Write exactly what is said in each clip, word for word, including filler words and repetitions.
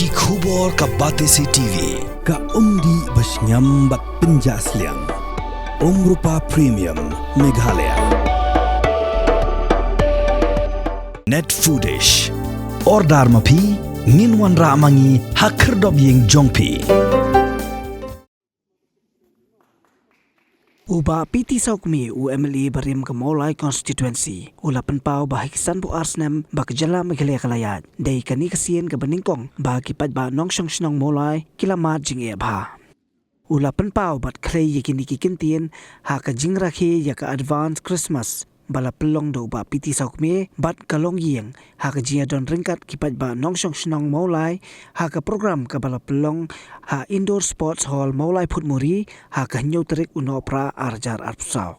Ki khubor ka Batesi T V. Ka umdih ba shngiam bad pynjah sliang. Umrupa Premium Meghalaya. Net Foodish. Order ma phi, ngin wanrah ma ngi ha khyrdop ïing jong phi. U Bah P T Sawkmie, u M L A barim ka Mawlai Constituency, u la pynpaw ba ha ki sanphew ar snem ba ka jylla Meghalaya ka la ïaid, dei kane ka sien kaba nyngkong ba ki paidbah nongshong shnong Mawlai ki la mad jingeh bha. U la pynpaw bad khlei ïa kine ki kyntien ha ka jingrakhe ïa ka Advance Christmas ba la pynlong da u Bah P T Sawkmie bad ka longïing ha ka jingïadon ryngkat ki paidbah nongshong shnong Mawlai ha ka program kaba la pynlong ha Indoor Sports Hall Mawlai Phutmuri ha ka hynñiew tarik u Nohprah ar hajar arphew saw.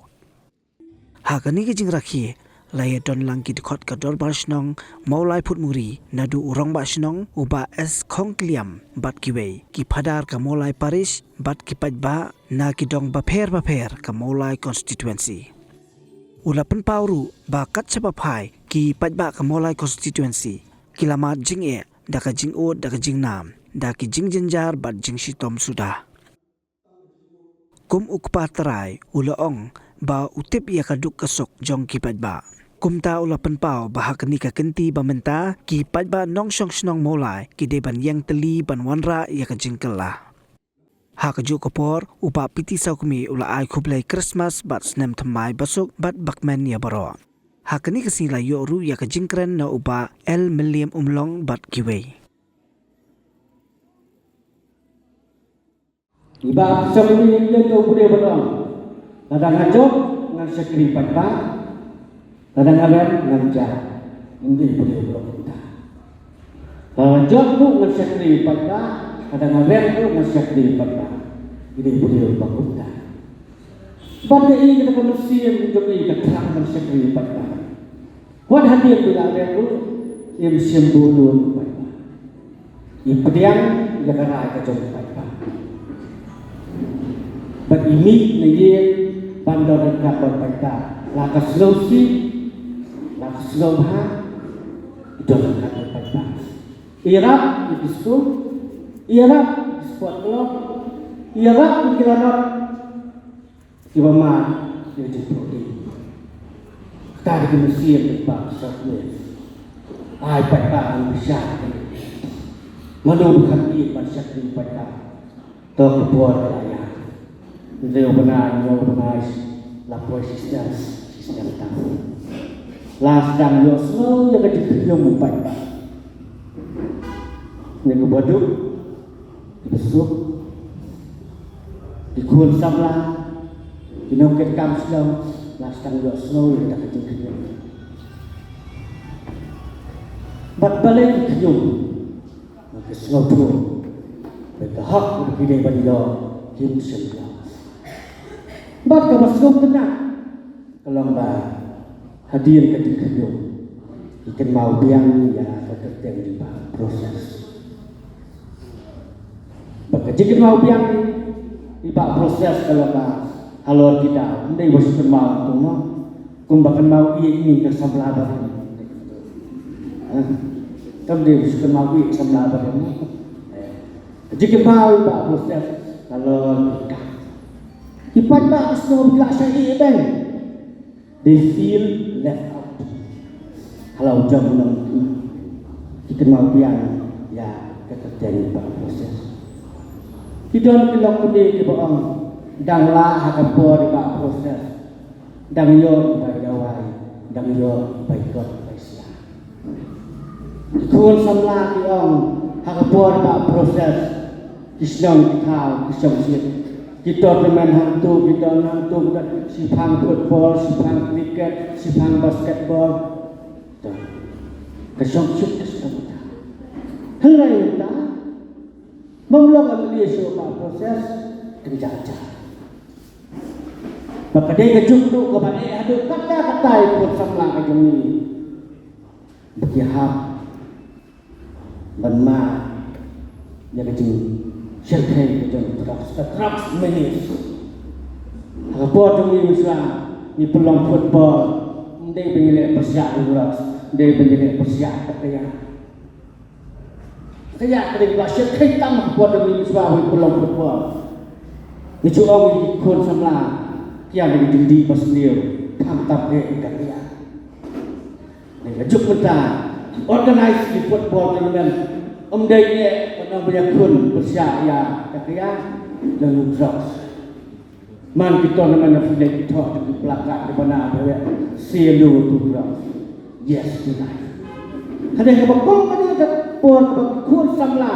Ha kane ka jingrakhe la ïadon lang ki dkhot ka Dorbar Shnong Mawlai Phutmuri naduh u Rangbah Shnong u Bah S Khongkliam bad kiwei, ki phadar ka Mawlai Parish bad ki paidbah na ki dong bapher bapher ka Mawlai Constituency. U la pynpaw ruh ba kat shaba phai ki paidbah ka Mawlai Constituency ki la mad jingeh da ka jingud, da ka jingnam, da ki jingjynjar bad jingshitom suda. Kum u kpa trai u la ong ba u tip ïa ka duk ka suk jong ki paidbah. Kumta u la pynpaw ba ha kane ka kynti ba mynta ki paidbah nongshong shnong Mawlai ki dei ban ïeng tylli ban wanrah ïa ka jingkylla. Ha kajuh ka por, u Bah P T Sawkmie u la ai khublei Christmas bad snem thymmai basuk bad bakmen ïa baroh. Ha kane ka sngi la ïoh ruh ïa ka jingkren na u Bah L Mylliem Umlong bad kiwei. I Bah P T Sawkmie u ïeng to u briew ba ong, lada nga jop ngan shakri paidbah, lada nga rem ngan jah. Ym dei briew ba kumta. Lada nga jop ruh ngan shakri paidbah, lada nga rem ruh ngan shakri paidbah. Ym dei briew ba kumta. Bad ïa i kata ka mynsiem jong i ka thrang ngan shakri paidbah. Wat hadien ba i la rem ruh, im shym bun u paidbah. I pdiang ïa ka rai ka jong u paidbah. Bad i mih na ïing ban don ryngkat bad paidbah. La ka sngewsih, la ka sngewbha, i don ryngkat bad paidbah. Ïarap ïa ki skul, ïarap ïa ki sport club, ïarap ïa ki lanot. Kiba mad ïa ka jingpyrkhat. Kata ka dei ka mynsiem jong i Bah P T Sawkmie. Ai paidbah ban bishar. Mano ba kham ïeit ban shakri paidbah. To ka por ka la ïaid. Hynrei u bnai, u bnai la poi shisnem, shisnem tam. La sdang ïohsngew ïa ka jingkhñium u paidbah. Ïa kaba duk, kaba suk, ki khun samla, ki nongkitkam shnong, la sdang ïohsngew ïa ka jingkhñium. Bad balei ki khñium? Ki sngewthuh ba ka hok ba ki dei ban ïoh kim shym ïoh. Bad kaba sngewtynnat ka long ba hadien ka jingkhñium ki kynmaw biang ïa ka kyrteng i Bah Proses. Bad ka jingkynmaw biang i Bah Proses ka long ba halor ki daw, ym dei ba shu kynmaw kumno, kumba kynmaw ïa ine ka samla barim. Ha? Kam dei ba shu kynmaw ïa ka samla barim. Ka jingkynmaw i Bah Proses halor ki daw. Ki paidbah ki sngew ba ki la shah ïeh beiñ. They feel left out. Ha la u jong u nongkynmaw, ki kynmaw biang ïa ka kyrteng i Bah Proses. Ki don ki lok kmie kiba ong, dang lah ha ka por i Bah Proses, dang ïoh i Bah Jawai, dang ïoh i Bah Kot, i Bah Sia. Ki khun samla ki ong, ha ka por i Bah Proses, ki shnong ki thaw, ki shongshit. Ki tournament hangto, ki don hangto, ki don, shiphang football, shiphang cricket, shiphang basketball. To. Ka shongshit ka shnong ka thaw. Hynrei mynta, bym long MLA shuh Bah Proses, kynjah jar. Ba ka dei ka juk duh kaba eh haduh katta katta i khun samla ka jong ngi. Ba ki hap ban mad ïa ka jingshyrkhei ka jong drugs, ka drugs menace. Ha ka por jong ngi mynshwa ngi pynlong football, ym dei ba ngi leh pyrshah ïa drugs, ym dei ba ngi leh pyrshah ïa ka ïa. Ka ïa ka dei ba shet kheiñ tam ha por da ngi shuwa wei pulong football. Ngi ju ong ïa ki khun samla ki ïa ka dei ding ba sniew tam tam eh ka ïa. Ngi ka juk mynta ki organize ki football tournament. Ym dei eh ban ong ba ïa khun ba sha ïa ka ïa da lu drugs. Man ki tournament na phi leit ki thoh ki placard ki bana ba ïa say no to drugs, yes to life. Ka dei kaba kum ka dei ka por kaba ki khun samla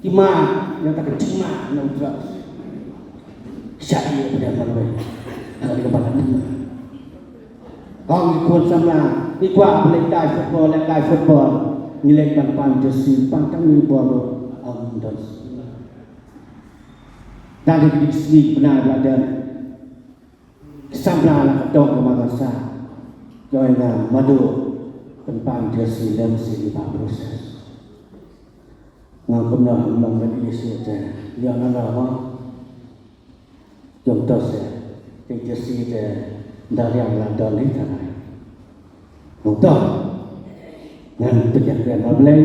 ki mad ïa ka jingmad na drugs. Sha ïa ba dei marwei. Ka dei kaba na ong ki khun samla ki kwah ba leit kai football, leit kai football. Ngi leit ban pan jersey, pan tang ngi bol ong don. Dang ki sngi bnai ba la dep. Ki samla la ka dong ka madrasa. Joi nga madu pynpang jersey lem si ki ba proses. Nga kumno ham long ban ïa si te. Ïa nga na ma. Jong to se. Te jersey te dariang la don ni tanai. Ngan pynïakren ma Blei,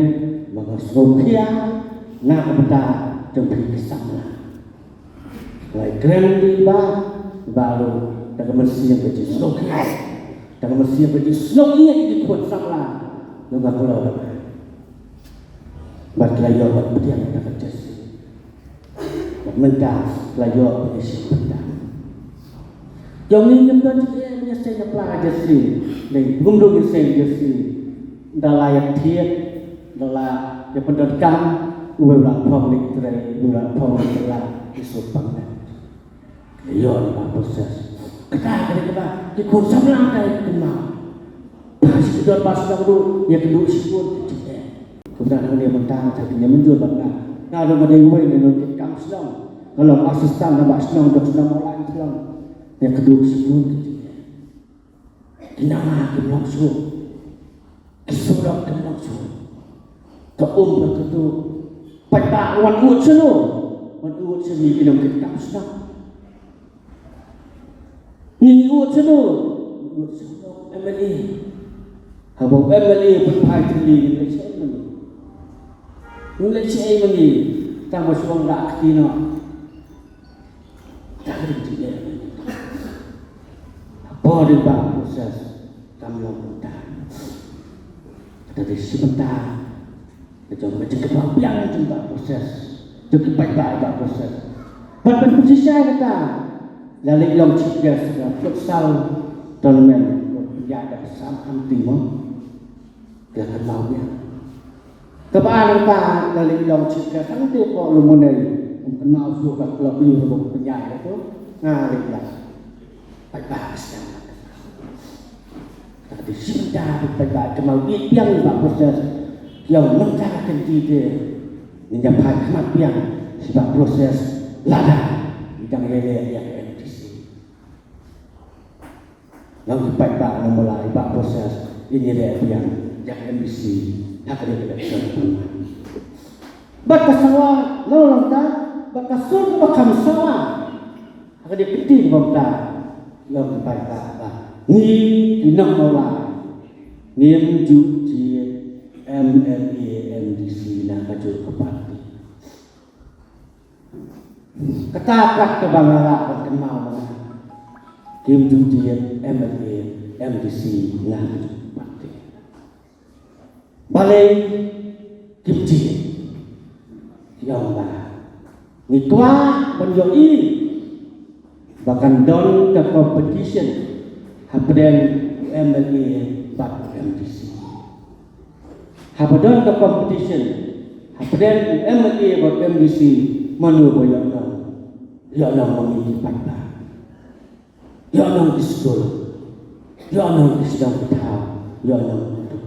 ma nga sngewkhia na ka bynta jong phi ki samla. Ngi kren ïa i Bah, i Bah ruh da ka mynsiem ka jingsngewkhia, da ka mynsiem ka jingsngewkhia ïa ki khun samla. Ngi nga kloi. Bad ki la ïoh ban pdiang da ka jersey. Bad mynta la ïoh ban ïashem bynta. Jong ngi ngim don jingeh ban ïaseng na pla ka jersey. Dei ngim don ïaseng jersey. Da la ïa thied, da la ïa pyndonkam, uwei u la phong leit trei, uwei u la phong leit trei, ïa suk pang net. Ïa, ïa, ba proses. Kata ka dei kaba ki khun samla ka ïa kynmaw. Ba shi kdor ba sdang ruh ïa kynduh shibun ki jingeh. Kumta hangne mynta nga sa kynja mynjur bad nga. Nga ruh nga dei uwei na nongkitkam shnong. Nga long assistant na ba shnong, dok shnong, mawlai shnong. Ïa kynduh shibun ki jingeh. Ki nama kim long shuh. Ki surok kim long shuh. Ka um ka katu. Paidbah wan ud shano? Wan ud sha ngi ki nongkitkam shnong. Ngi ud shano? Ngi ud shano? M L A. Haba u M L A u pynphai tylli ngin leit shaei ma ngi? Ngin leit shaei ma ngi? Tang ba shu ong da kti noh. Tang ba kti noh. Haba dei ba proses kam long kumta. Kata dei shi bynta. Ka jong ka jingkynmaw biang jong ba proses. Jong ki paidbah ba proses. Bad ban pynshisha kata. La leit long chief guest ka futsal tournament. Ïa da ka Sam Khamti mo. Ka kynmaw biang. Kaba ar kata la leit long chief guest. Khamti ko lumunei. Kynmaw shuh ka club ïa ka pynïaid ka tu. Nga leit la. Paidbah ka sdang. Ka dei shi bynta ba paidbah kynmaw ïeit biang ïa ba proses. Ïa mynta ka kynti te ngin ïa phai khmat biang shi ba proses lada ngi dang ïaleh ïa ka M D C. Ngan ki paidbah na mala ïa ba proses ngin ïaleh biang ïa ka M D C ha ka election. Bad ka sawa, la long ta, bad ka sur ba kham sawa. Ha ka dei kti ka bynta ïa ki paidbah ba ngi ki nong Mawlai ngim ju jied M L A M D C na kajuh ka party. Kata kat kaba nga lah ban kynmaw ba ngim ju jied M L A M D C na kajuh ka party. Balei kim jied? Ki ong ba ngi kwah ban ïohi ba kan don ka competition hapdeng u M L A bad u M D C. Haba don ka competition hapdeng u M L A bad u M D C, mano ba ïoh nong? Ïoh nong ma ngi ki paidbah. Ïoh nong ki skul. Ïoh nong ki sdang ki thaw. Ïoh nong ki.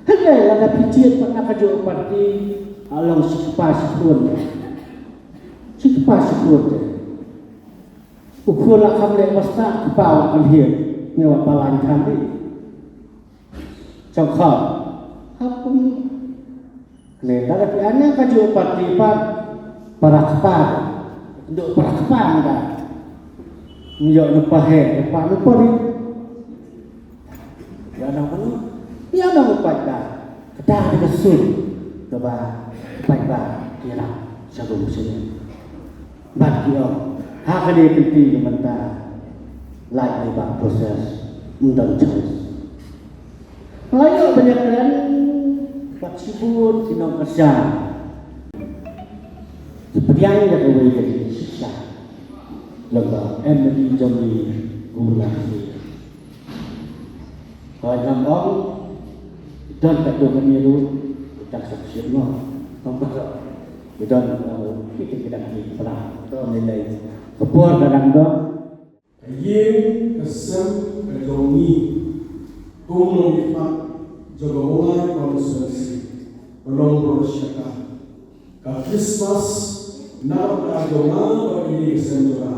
Hynrei lada phi jied pat na kajuh ka party, ah, long shi kpa shi khun. Shi kpa shi khun te. U khun la kham leh ba stad, kpa la kham hiar. Ngi wat ba lain khan dei. Jong kha. Hap kum Ne, lada phi ai na kajuh ka party pat, para kpa. Duk para kpa nga da. Ïoh na pa he, na pa na pa ri. Ïa na mano? Ïa na pa da. Kata dei ka sur. Kaba paidbah ki ïarap sha ka mynsiem. Bad ki ong ha kane ka lynti ka mynta, lait dei ba process ym don choice. Nga ïoh ban ïakren bad shibun ki nongkyrshan. Ki pdiang ïa kawei ka jingshisha. Lem bad M L A jong ngi u la Hooid, ngam ong, don katto katne ruh, kita sngewsih noh. Ngam baroh. Don, uh, kita kita kita pernah. Don nilai. Ka por ka dang don. Ka ïing ka sem ka jong ngi. Kum u nongmihkhmat jong ka Mawlai constituency, ka long baroh shi katta. Ka Christmas na ka bynta jong nga bad ka ïing ka sem jong nga.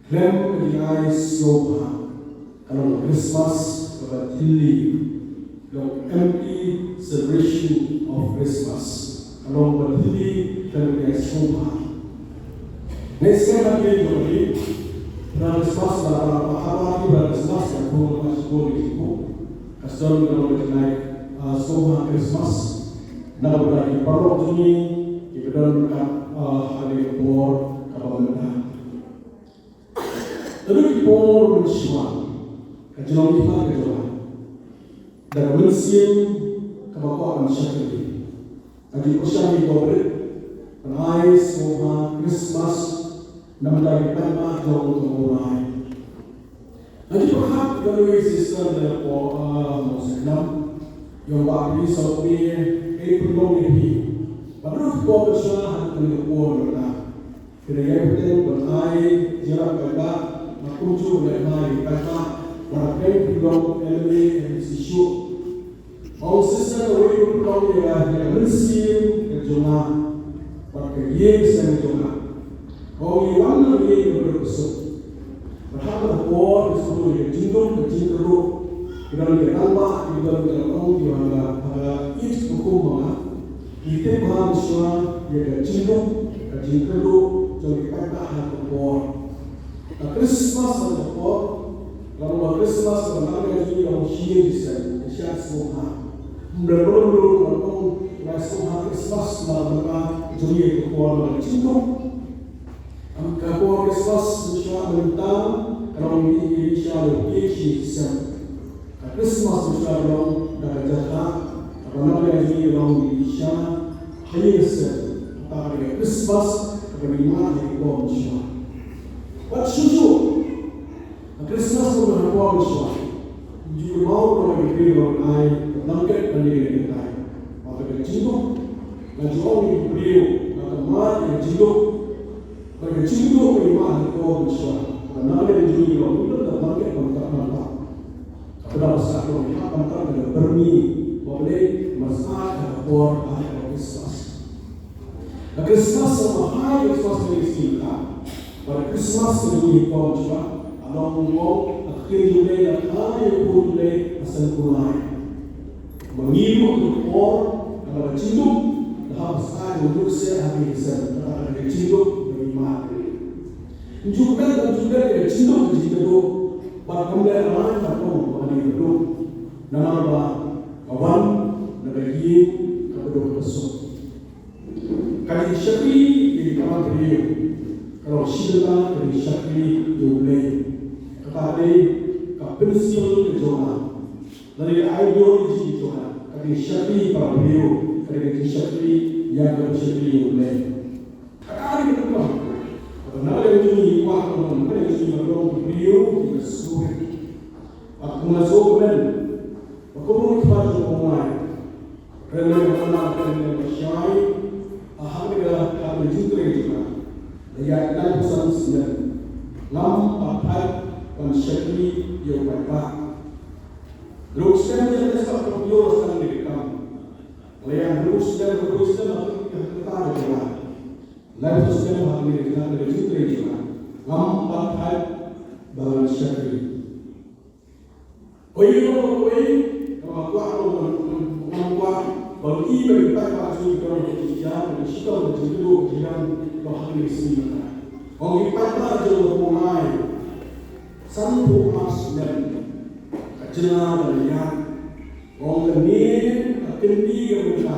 Khlem ka jingai sngewbha, ka long Christmas kaba thylli, long empty celebration of Christmas, ka long kaba thylli khlem ka jingai sngewbha. Ngi sngewbha ïa ka jong ngi, ka Christmas ba, ba, ba, ba, ba, Christmas ka long ba shibun ïa ki, ka sdang ka long ka jingai, ah, sngewbha Christmas. Na ka bynta ki paralok jong ngi kiba don ryngkat, ah, ha kane ka por kaba mynta. Naduh ki por mynshuwa, ka jinglong ki mar ka jong nga, da ka mynsiem kaba kwah ban shakri, nga ju pyrshang ïa ki briew ban ai sngewbha Christmas na ka bynta ki paidbah jong ka Mawlai. Nga ju pyrkhat ïa kawei ka sister na ka por, ah, Mawsynram, ïa u Bah Phi Sopir, ei pynlong ïa phi. Bad naduh ka por mynshuwa haduh kane ka por mynta. Phi la ïai bteng ban ai jingïarap paidbah, bad kumjuh ban ai paidbah, bad phi pynlong M L A M D C shuh. Ong sister, kawei ka pynlong ïa ka, ïa ka mynsiem ka jong nga bad ka ïing ka sem ka jong nga. Ong ngi wan na ka ïing kaba duk kaba suk. Bad ha kata ka por ngi sngewthuh ïa ka jingduk ka jingkyrduh. Ki don ki rangbah, ki don ki rangbah, ki wan ha ka ïing kaba kum ba nga. Ngi tip bha mynshuwa ïa ka jingduk ka jingkyrduh jong ki paidbah ha ka por. Ka Christmas ha ka por, ka long ka Christmas kaba nang ïa jong ngi long shi ïing shi sem, shi ïing sngewbha. Ym dei ba long ruh ka long lai sngewbha Christmas na ka bynta jong ngi ha ka por ka jingduk. Ka por Christmas mynshuwa mynta ka long ngi ïa sha ïing shi sem. Ka Christmas mynta ka long da ka jaka kaba nang ïa jong ngi long ngi sha ha ïing sem. Kata ka dei ka Christmas kaba ngi mad ha ka por mynshuwa. Wat shuh shuh ka Christmas kaba ngi mad ha ka por mynshuwa. Ju kynmaw ba ngi pynlong ai ka blanket ba ngi dei ban ai. Bad ka jingduk, nga ju ong ïa ki briew ba ka mad ïa ka jingduk. Bad ka jingduk ba ngi mad ha ka por mynshuwa, kaba nang ïa jong ngi long, ngi don ka blanket ba ngi mad. Ka pyndonkam sa ka long ha ka bynta ka byrni ba Blei, mas ha ka por ha ka Christmas. Ka Christmas ka ba hai Christmas ka ngi sngewthuh. Bad ka Christmas ka jong ngi ha ka por mynshuwa, ka long ka khlieh jong Blei, ka khlieh jong Blei, ka seng kulai. Ba ngi ruh ka por, ka la jingduk, ka hap sa ka duk se ha ki seng, ka la jingduk, ka ngi mad. Njuk ka, njuk ka, ka jingduk, ka jingduk. Bad kam dei ka lai ka kong, ba ka dei ka duk. Namar ba ka wan na ka ïing kaba duk kaba suk. Ka jingshakri ïa ki para briew ka long shi bynta ka jingshakri ïa U Blei. Kata ka dei ka principle ka jong nga. Lane ka ideology ka jong nga. Ka jingshakri ïa ki para briew ka dei ka jingshakri ïa ka jingshakri ïa U Blei. Ka dei ka jingkyrkhu. Kaba nang lei jong ngi kwah ban long, ka dei ka jingkyrkhu briew ki ka sngewrit. Bad kumba sngewkmen ba kum u khmat jong U Blei. Kren lem, kren lem, kren lem shai. Ha kane ka, ha kane ka jingtrei jong nga, la ïaid laiphew san snem. Ngam pat thait ban shakri ïa u paidbah. Ruh snem ïa ka sap ka ïoh san de kam. La ïaid ruh snem, ruh snem ha kane ka, ka, ka jong nga. Laiphew snem ha kane ka, ha kane ka jingtrei jong nga. Ngam pat thait ban shakri. Oi, oi, oi, nga kwah, nga kwah, nga kwah, ba ngi ba ngi paidbah jong ngi ka long ka jingïa, ka jingshitom, ka jingkyrduh, ka jingïa, ka ha kine ki sngi mynta. Ong ngi paidbah jong ngi U Blei. Sanphew ar snem ka jingïa ka la ïaid. Ong kane ka kynti ka mynta.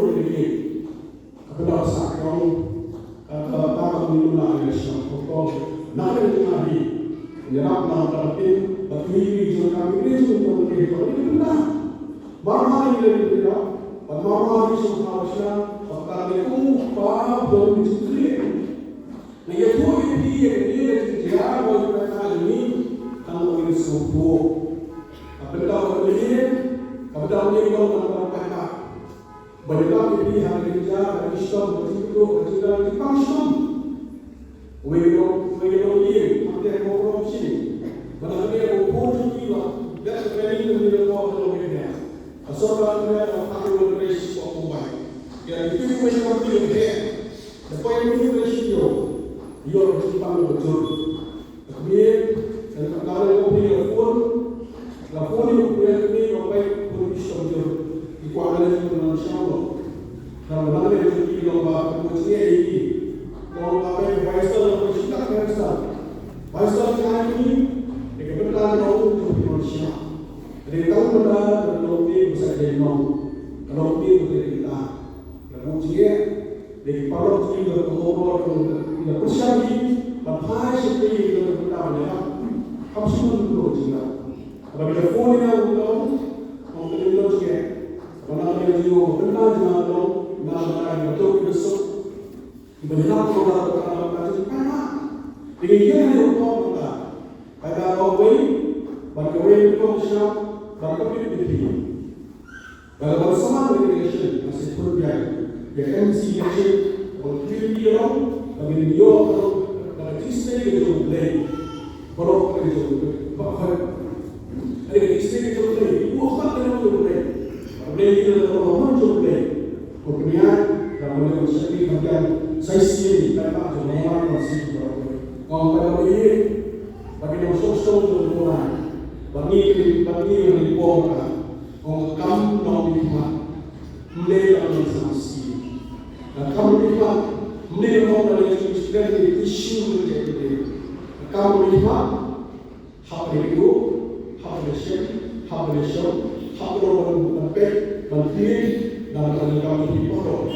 ïa ka ïing. Ka bynta ba sah ka ong, ka bynta ba ym lah ïa ka shnong ka ong. Na ka liang jong nga hi, ïarap na ka bynta ba phi, ba phi jong ka phi jong ka phi jong ka phi bynta. Mar mar ïa ka bynta, ba mar mar ïa ka shnong ka shnong, ba ka ïa kum pa don jingkliar. Na ïa phi ïa phi ïa ka jingjia ba ïa ka jong ngi, tang ba ngi sngewthuh. Ka bynta ba ïa, ka bynta ba ïa ka bynta ba ïa ka Ba ïa lap ïa phi ha ka jingjia, ha ka jingshitom, ha ka jingkyrduh, ha ka jingdon, ha ka jingpang shitom. Wei ka long, wei ka long ïing, ha ka teng ka long shi. Ba na ka liang ka pud jong ki ba dep ka training ka mih ka por ka long ïa ka. Ka sorkar ka ïa ka phah ïa ka training sha ka Mumbai. Ïa ki phi wei ka phi ïa ka. Da poi ïa ka training ïa. Ïa ka jingpang ka jur. Kmie, kan ka kane ko kmie la phone, la phone ïa u kmie, kmie la peit phone ïa u shong jur. I kwah leh ïa u nongshong lo. Kan ka kane ko kmie long ba ko kmie ïa i. Long ba peit Vice la peit shi tak Vice. Vice ka kmie, ïa ka bynta ka long u nongshong. Ri tang bynta ka long kmie ko sa dei nong. Ka long kmie ko dei bynta. Ka kmie Dei ki paralok ki la, ki la pyrshang ki ban phai sha ki, ki la pyrshang ban ïarap. Kam shu mon ki la pyrshang. Haba ki la phone ïa u, u ong, ong ka dei u nongshong. Haba na ka dei u ong, bynta jong nga ka long, na ka dei u ong, ki la suk. Ki ban ïarap ko la, ko la, ko la, ko la, ko la, ko la. Dei ki ïa ne u ong ko la. Paidbah kawei, ban kawei ban kong sha, ban kawei ban kong. Ba la ban samla ïa ka election, ba sa pynbiang ïa ka M C election, ba ka community ka long, ba ngin ïoh ka long, ba ka jingstad ka jong U Blei. Baroh ka jong U Blei. Ba ka, ka jingstad ka jong U Blei, ki buh khmat ka jong U Blei. Ba U Blei ki la ka long ba mon jong U Blei. Ko pynïaid, ba mon jong U Blei, ba ka jong sa shisien, ba ka jong U Blei, ba shisien baroh. Ong ba U Blei, ba ki nongshong shnong jong U Blei. Ba ngi, ba ngi, ba ngi, ba ngi, Ong ka kam nongmihkhmat, ym dei ka nongsamsi. Ka kam nongmihkhmat, ym dei ka nong ka lei jong student ni issue ni ke ni. Ka kam nongmihkhmat, hap ka dei ka, hap ka dei shem, hap ka dei shem, hap ka dei ban, ban peit, ban peit, dan ban kam nongmihkhmat.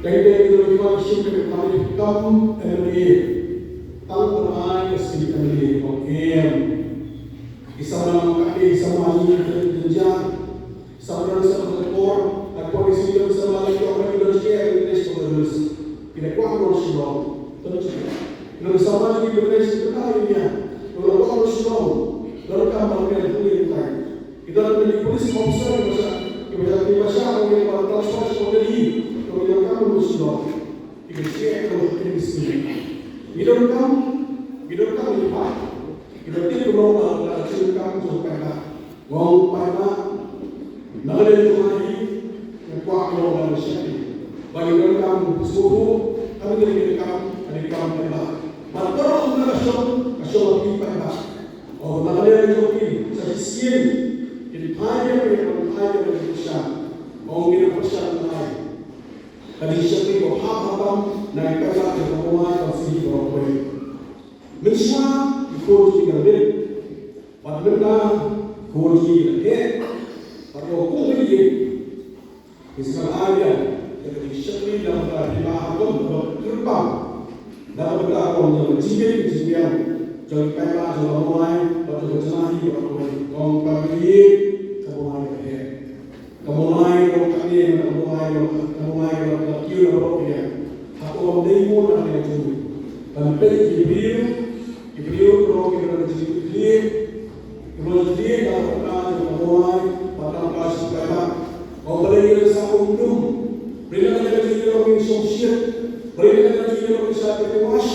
Dei dei ka nongmihkhmat shem ka kam nongmihkhmat M L A. Tang ka ai ka shem M L A, ong em. Ki samla ka, ki samla ni ka jingjia. Samla ni samla ka por, ka por ni sila ki samla ni ka por ni ka jingjia, ni ka jingjia. Ki da kwah ruh Shillong. Tang shi. Ni samla ni ka jingjia, ni ka jingjia. Ni ka kwah ruh Shillong. Ni ka kwah ruh Shillong. Ki da ni police officer ki ba shah, ki ba shah, ki ba shah, ki ba transfer Shillong ni. Ki da kwah ruh Shillong. Ki da shah ka ruh ki sila. Ki da kam, ki da kam ni pa. Ki da tip kumno ba la ka jingkam jong paidbah. Nga ong paidbah, na ka liang jong ngi, ngi kwah kumno ba ngi shakri. Ba ngi donkam sngewthuh, ka dei ka kam, ka dei ka kam paidbah. Bad baroh na ka shong, ka shong ha ki paidbah. Ong na ka liang jong ki, sa shisien, kin phai ïa ki, kin phai ïa ki pyrshah. Ong ngi na pyrshah lai. Ka dei shakri ba phah ba tam, na ki paidbah, ki paidbah, ka shisien ba poi. Mynshuwa ki khun ki ka rit, bad mynta ki khun ki ka heh, bad ko kum ki rit. Ki sa ai ïa ka dei shakri da ka dei ba ha kum ka kyrpang. Da ka bynta ko ïa ka jingim ka jingim jong ki paidbah jong ka Mawlai bad jong ka jylla hi bad ka Mawlai. Kong ka rit ka Mawlai ka heh. Ka Mawlai ka long kane, ka Mawlai ka long, ka Mawlai ka long, ka kiew na baroh ka liang. Hato ym dei mo na ka liang jong u. Ban peit ki briew, ki briew ka long ki briew jingkitkhlieh, ki briew jingkitkhlieh na ka bynta jong ka Mawlai, bad na ka bynta jong ka paidbah. Ym balei ngi sa ym dum. Balei na ka liang jong ngi long ngi shongshit. Balei na ka liang jong ngi long ngi shah brainwash.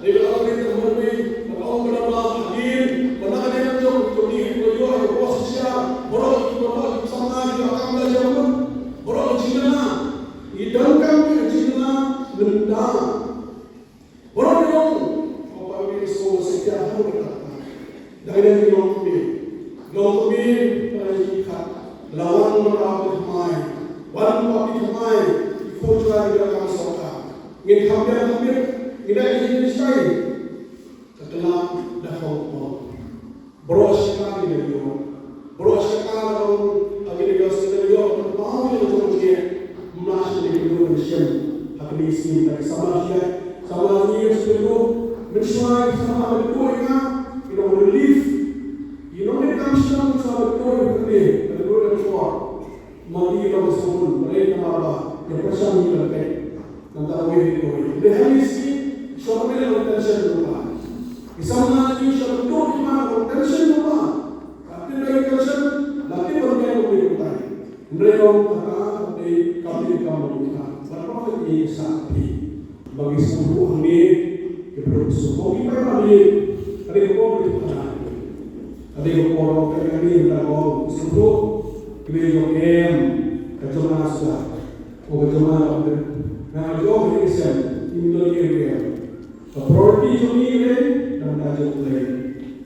Dei ba la ong rit ka mut mei, ba la ong ba la ba hadien, ba la ka dei jong, jong ni, ba ïoh, ba ïoh shisha, baroh, baroh, samla, ïoh kam la jong mut, baroh, jingla, i dang kam, jingla, mynta. Baroh, ïoh, ba ba ni so, sa kya, ha, ba ta. Dang ïa ki long kmie. Long kmie, ba ïa ki khat. La wan ba ïa ki thymmai. Wan ba ïa ki thymmai. Ki khun jrai ki la kam sorkar. Ngin kham biang kham biang. Ngin ïa ki jingshai. Ka klam da khong khong. Baroh shi kata ki la ïoh. Baroh shi kata la long. Agi la ïoh, shi la ïoh. Ba ïa ki jong ki. Mla shi la ïoh shem. Ha kane sien ta ki samla shi. Samla shi shem. Mynshuwa ki samla ki ïoh ïa ka. Ki long relief. Ïa nongdie kam shnong sa ba dei ba dei ba dei ba dei. Ma ngi long sngewbha ba dei namar ba ïa pyrshang ïa ka peit. Nangta wei dei wei. Dei ha ngi shi shnong ba dei long tension lypa. Ki samla ngi shnong ba dei long tension lypa. Ka tip dei tension, la tip ba dei long tension. Hynrei long kata ba dei Sa phi ba ngi sngewthuh hangne ki briew sngewthuh ki paidbah. Ka dei ka por ba ngi pynah, ka dei ka por ba ngi pynah, sngewthuh ki briew jong em. Ka jong nga suda, o ka jong nga, nga jong ngi sem, ngi don ki em. Ka priority jong ngi ka dei na ka bynta jong U Blei.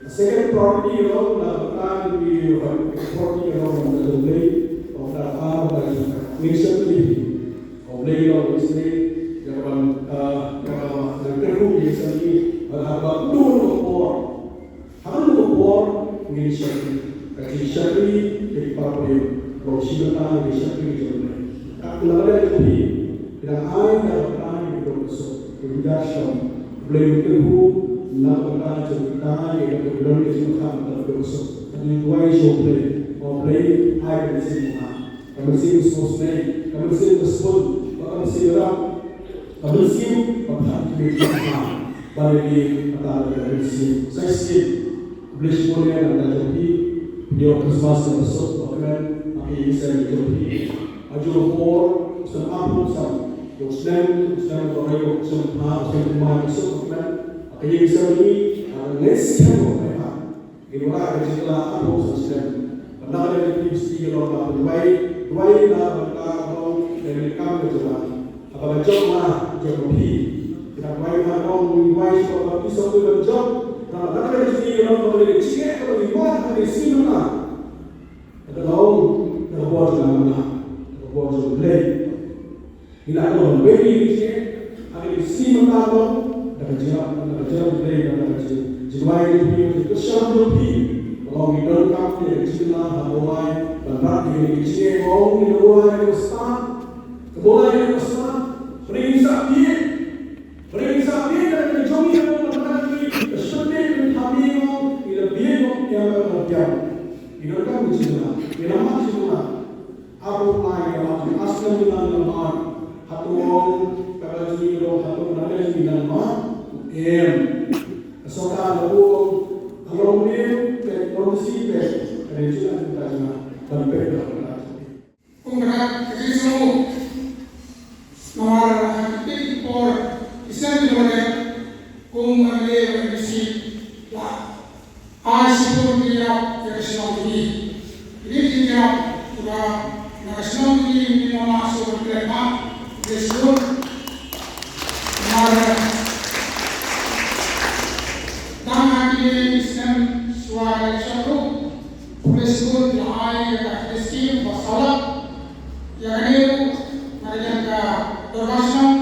Ka second priority ka long na ka bynta jong ngi, ka priority ka long na ka bynta jong U Blei. Ka bynta ka ar ka jong ngi, ngi sem ki Ko Blei long Blei, ïa ka ban, ah, ïa ka ban kyrkhu ïa ka seng, bad haba dun ka por, haba dun ka por, ngin shakri. Ka jingshakri ïa ki para briew, long shi bynta ïa ka jingshakri jong U Blei. Ka la ka dei ka jingshakri, ki dang ai ïa ka bynta ïa ki briew ka suk, ki jar shong. Blei kyrkhu na ka bynta jong kita, ïa ka bynta jong ka suk. Ka jingduwai sha U Blei, U Blei ai ka jingshakri. Ka mynsiem sngewsynei, ka mynsiem ka sbun, bad ka mynsiem rap, ka mynsiem ba phat ki mei ki kha, ba lei lei kata ka mynsiem. Sa shisien, khublei shibun ïa ka jong phi, ïa u Christmas kaba suk ba kmen ha ka ïing ka sem jong phi. Ha jong ka por, snem arphew san, ïa u snem, u snem ba roi, u snem pha, u snem kumne ba suk ba kmen ha ka ïing ka sem jong phi, ha ka next snem ba kmen ha. Ngi wanrah ka jingkylla arphew san snem. Bad na ka liang jong phi ka long ba pynduwai, duwai na ka bynta ka long ka kam ka jong nga. Haba ka jong nga jong phi. Ka duwai na ka long duwai sha ba phi sngewthuh ban jop. Na ka liang jong phi ka long ba ka jingeh ka long ba ngi wan ha ka sngi mynta. Ka long ka bor jong nga, ka bor jong U Blei. Ngi la don baby ngi che, ha ka sngi mynta ka long, da ka jingïarap, da ka jingïarap U Blei, da ka jing, jingduwai jong phi, jingkyrshan jong phi. Ka long ngi donkam ïa ka jingkylla ha Mawlai, ban rat ïa ka jingeh, ka long ngi la Mawlai ka stad, ka Mawlai ka stad, pynring sa phi, pynring sa phi, da ka jong ngi, ka long ban rat ïa ka jingkyrshan jong phi, ka long ngi la biang, ka long ngi la biang. Ngi donkam ïa ka jingkylla, ngi la mad jingkylla. Arphew lai ka la mad, ar snem ngi nang la mad. Hato ong ka la jong ngi ruh, hato ka la jong ngi nang mad? Em. Ka sorkar la ong, ka long ne peit, long shi peit. Ka dei jingkyrkhu jong nga ban peit da ka. Kum ka dak ka jingsngew. Namar ha ki peit ki por ki snem ki la wan, kum ka MLA ka MDC la ai shibun ki jingïarap ïa ka shnong jong ngi. Ki dei ki jingïarap kiba na ka shnong jong ngi ngim lah shuh ban klet mah. Khublei shibun. Namar dang ha kine ki snem shuwa ka election ruh, khublei shibun ki la ai ïa ka skim ba saw lak. Ïa kane ruh na ka liang ka dorbar shnong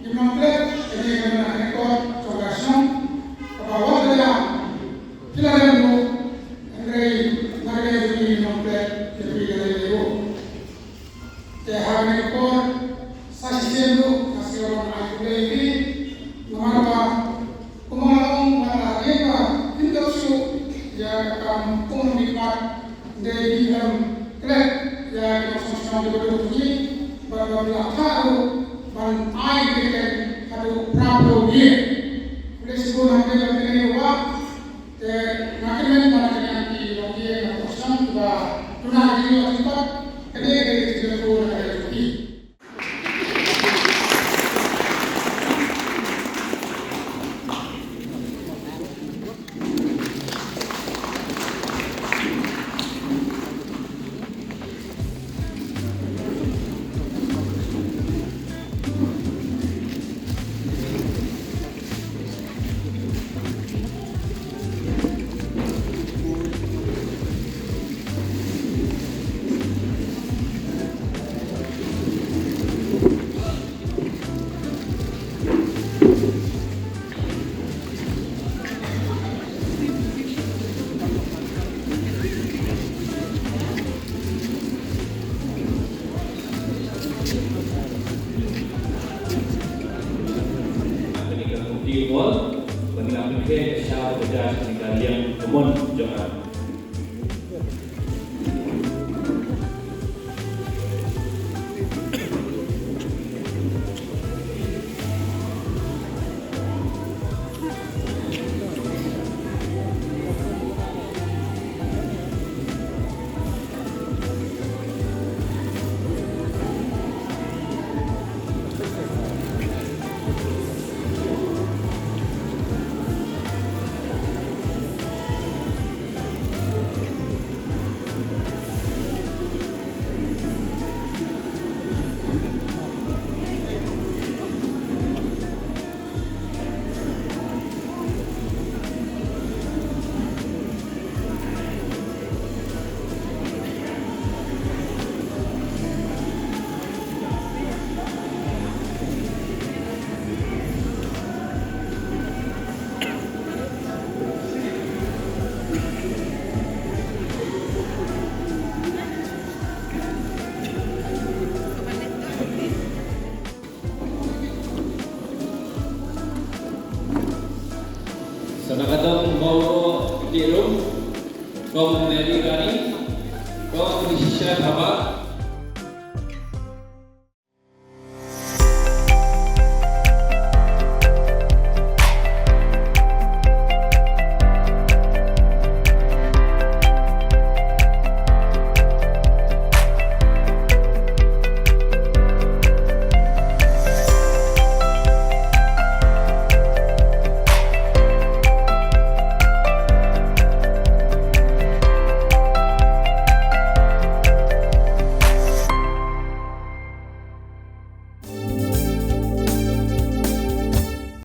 ngim nang klet, kane ka dei ka record jong ka shnong. Kaba wat la ïa phi la rem ruh, hynrei na ka liang jong ngi ngim nang klet ïa phi la rem ruh. Te ha kane ka por sa shisien ruh nga sngew ban ai khublei ïa phi namar ba kumba nga la ong, nga la ïeng ba ngim dap shuh ïa ka kam kum u khlieh mat, hynrei phi ym klet ïa ki nongshnong shnong kiba duk jong ngi, bad ba phi la thah ruh ban ai kyrteng haduh phra phew ïing. Khublei shibun, hangne bad kane ka wah. Te nga kyrmen ba na ka liang ki longïing na ka shnong kiba duna ka jingïoh jingkot, ka dei ka jingkyrkhu na ka liang ki. Kane ka community hall, ba ngi la pynkheiñ ka sha ka jaka kane ka liang ka mon jong nga. Ka dang Mauro Tirum, Kong Mary Rani, Kong Nisha Thaba,